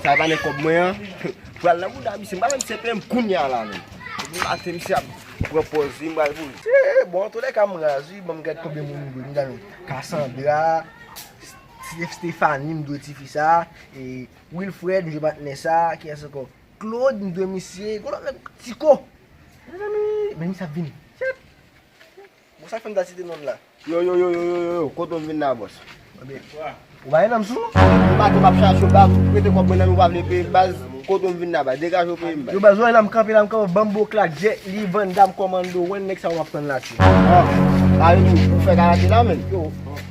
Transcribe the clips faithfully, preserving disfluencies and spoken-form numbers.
Sa pa nan kòb mwen an. Pral nan bouda misye, m pa menm se peye m kounye a la menm. Epi maten misye ap pran pòz li, m pral pou li. Eh, bon, antoulèka m raz wi, ban m gad konbyen moun m dwe, m gade Cassandra, Steph- Stephanie, m dwe tifi sa, e Wilfred, m dwe patnè sa, kiyès ankò? Claude, m dwe misye, gon lòt nèg, Tico. Mezanmi, men misye ap vini. Shit. Bon, sa k fè m ta site non l la? Yo, yo, yo, yo, yo, yo, yo, kote w vin la, bòs? Ebyen, ou pa gen nanm sou? Ou pa di m ap chache w, ba, prete kòb mwen nan men w, ou pa vle peye m, baz, kote w vin la, baz? Degaje w, peye m, baz. Yo, baz, wè la, m kanpe la, m kanpe, Bambo, Clark, Jet Li, Van Damme, Commando, wen nèg sa w ap tann la, ti. Ah, sa vle di ou fè karate la, menm? Yo,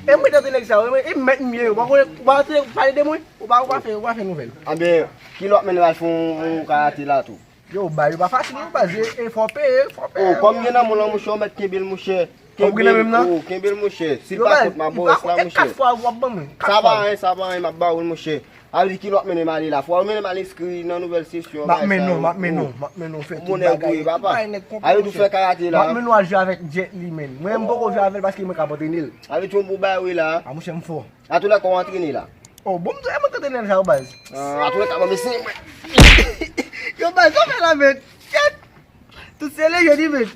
e mwen tande nèg sa, e mèt m ye, yo, pa konnen, ou pa pale de mwen, ou pa, ou pa fè, ou pa fè nouvèl. Anben, kilè w ap mennen m al fè yon, yon karate la, tou? Yo, ba, yo pa fasil non, baz, e, e fò peye, fò peye. Oh, kòm gen nan men w lan, monchè, ou mèt kenbe l, monchè. Kòm gen nan men m nan? Oh, kenbe l, monchè. Si l pa kont, m ap ba w rès la, monchè. Kat fwa w ap ban mwen. Sa pa anyen, sa pa anyen, m ap ba w l, monchè. A vle di kilè w ap mennen m ale la? Fò w mennen m al enskri nan nouvèl sesyon, bagay sa yo. M ap mennen w, m ap mennen w, m ap mennen w fè tout bagay, tout bagay nèt konplè, monchè. Bon nèg ou ye, papa. M ap mennen w al jwe avèk Jet Li, menm. Mwen menm m poko jwe avè l paske mwen k ap antrene l. A vle di yon bon bagay wi la. A, monchè, m fò. Antoulèka w antrene la. Oh, bon, m tou, e mwen k antrene l sa yo, baz. Ah, antoulèka, bon, mesye, mwen. Yo, baz, sa fè la, men. Shit. Tout se lejè li, men.